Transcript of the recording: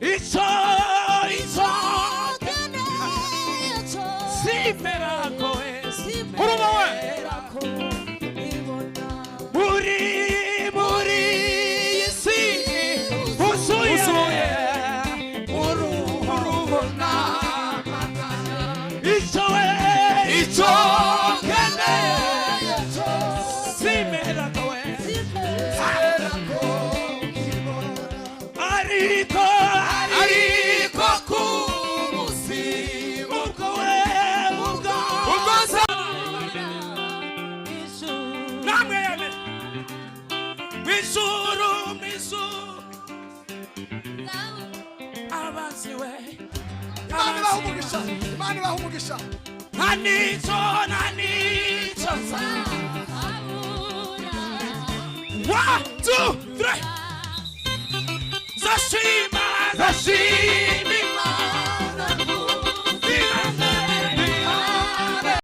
Icyo, icyo simera ko we. Urumva we. Muri iyi si huzuye Huzuye. Urubona icyo we, Icyo nkeneye. Simera ko we, ariko Ariko ku munsi ubwo we, ubwo ubwo nza namwe yame mw'ijuru, mw'ijuru abanzi we. Imana ibaha umugisha, Imana ibaha umugisha. Nta n'icyo, nta n'icyo. One, two, three.